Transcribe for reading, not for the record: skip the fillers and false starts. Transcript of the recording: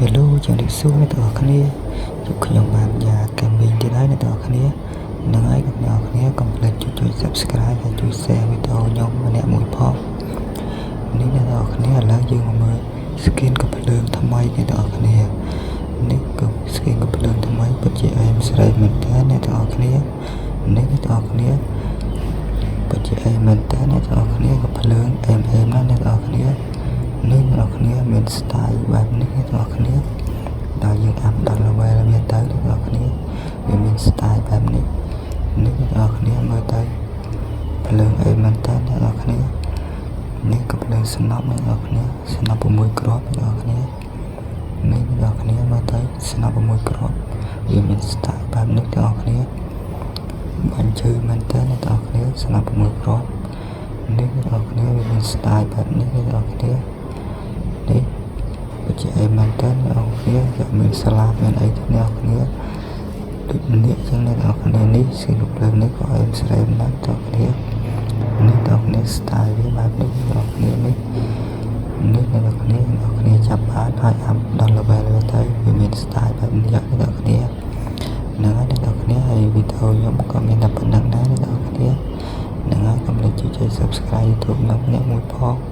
Hello ជំរាបសួរអ្នកទាំងអស់គ្នាជួបខ្ញុំបាទយ៉ាកាមីងទៀតហើយអ្នកទាំងអស់គ្នានឹងហើយអ្នកទាំងអស់គ្នាកុំភ្លេចជួយចុច Subscribe ហើយជួយ Share វីដេអូខ្ញុំម្នាក់មួយផងនេះអ្នកទាំងអស់គ្នាឥឡូវយើងមកមើល skin កំភ្លើងថ្មីអ្នកទាំងអស់គ្នានេះគឺ skin កំភ្លើងថ្មីពិតជាអែមស្រីមែនតើអ្នកទាំងអស់គ្នានេះអ្នកទាំងអស់គ្នាពិតជាអែមមែនតើអ្នកទាំងអស់គ្នាកំភ្លើងអែមអែមណាស់អ្នកទាំងអស់គ្នានេះអ្នកទាំងអស់គ្នាមាន style បែបនេះអ្នកទាំងអស់គ្នាដល់យើង up ដល់ level វាទៅអ្នកទាំងអស់គ្នាវាមាន style បែបនេះនេះអ្នកទាំងអស់គ្នាមើលទៅភ្លើងអែមមែនតើអ្នកទាំងអស់គ្នានេះក៏ភ្លើងស្នប់អ្នកទាំងអស់គ្នាស្នប់6គ្រាប់អ្នកទាំងអស់គ្នានេះអ្នកទាំងអស់គ្នាមើលទៅស្នប់6គ្រាប់វាមាន style បែបនេះទាំងអស់គ្នាបាញ់ឈឺមែនតើអ្នកទាំងអស់គ្នាស្នប់6គ្រាប់នេះអ្នកទាំងអស់គ្នាវាមាន style បែបនេះអ្នកទាំងអស់គ្នានេះពិតជាអីមែនតើអ្នកទាំងអស់គ្នាវាមានស្លាបមានអីទេអ្នកទាំងអស់គ្នាដូចម្នាក់ចឹងអ្នកទាំងអស់គ្នានេះskin កំភ្លើងនេះក៏អែមស្រែមដែរទាំងអស់គ្នានេះទាំងអស់គ្នា style វាបែបនេះអ្នកទាំងអស់គ្នានេះនេះអ្នកទាំងអស់គ្នាអ្នកទាំងអស់គ្នាចាប់បានហើយ up ដល់ level វាទៅវាមាន style បែបនេះអ្នកទាំងអស់គ្នាហ្នឹងហើយអ្នកទាំងអស់គ្នាហើយវីដេអូខ្ញុំក៏មានតែប៉ុណ្្នឹងដែរអ្នកទាំងអស់គ្នាហ្នឹងហើយកុំភ្លេចជួយចុច Subscribe YouTube ខ្ញុំម្នាក់មួយផង។